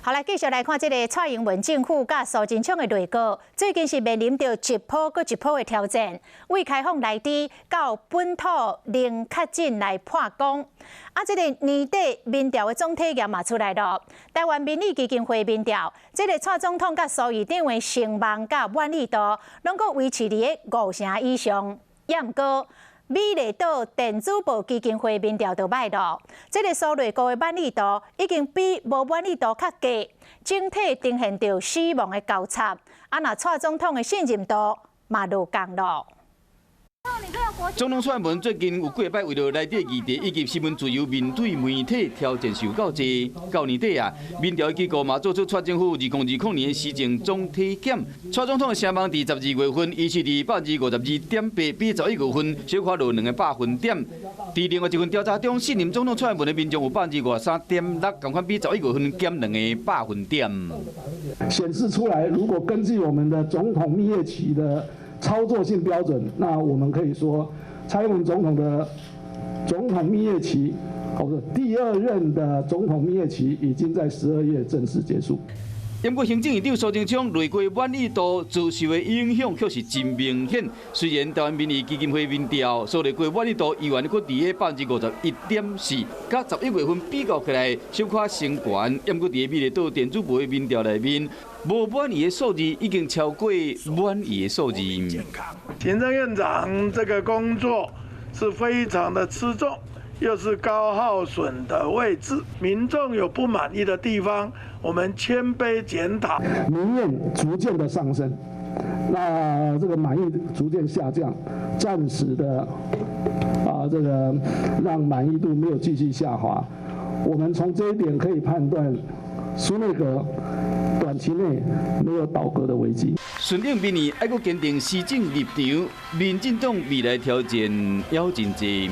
好來，繼續來看這个蔡英文政府佮蘇貞昌的內閣，最近是面臨著一波閣一波的挑戰。對開放內地到本土零確診來破功，啊，這个年底民調的總體驗嘛出來囉。台灣民意基金會民調，這个蔡總統佮蘇院長的聲望佮滿意度，攏閣維持佇咧五成以上。也毋過，美麗島電子報基金會民調就䆀囉，這个蘇內閣的滿意度已經比無滿意度較低，整體呈現著死亡的交叉。啊，若蔡總統的信任度嘛落降囉。總統蔡英文最近有幾擺為著內地議題以及新聞自由面對媒體挑戰受夠濟。到年底啊，民調的機構嘛做出蔡政府2020年的施政總體檢。蔡總統的聲望佇12月份，維持佇52.8%，比11月份小可落2個百分點。佇另外一份調查中，信任總統蔡英文的民眾有53.6%，仝款比11月份減2個百分點。顯示出來，如果根據我們的總統蜜月期的操作性標準，那我們可以說，蔡英文總統的總統蜜月期，或者第二任的總統蜜月期，已經在12月正式結束。不過行政院長蘇貞昌內閣滿意度遭受的影響卻是真明顯。雖然台灣民意基金會民調，蘇內閣滿意度依然閣佇咧51.4%，佮11月份比較起來，小可升懸。不過佇美麗島電子報的民調內面，無滿意的數字已經超過滿意的數字。行政院長這個工作是非常的吃重，又是高耗損的位置，民眾有不滿意的地方，我們謙卑檢討。民怨逐漸的上升，那這個滿意逐漸下降，暫時的啊，這個讓滿意度沒有繼續下滑。我們從這一點可以判斷，蘇內閣短期內沒有倒閣的危機。順應民意，愛閣堅定施政立場，民進黨未來挑戰猶真濟。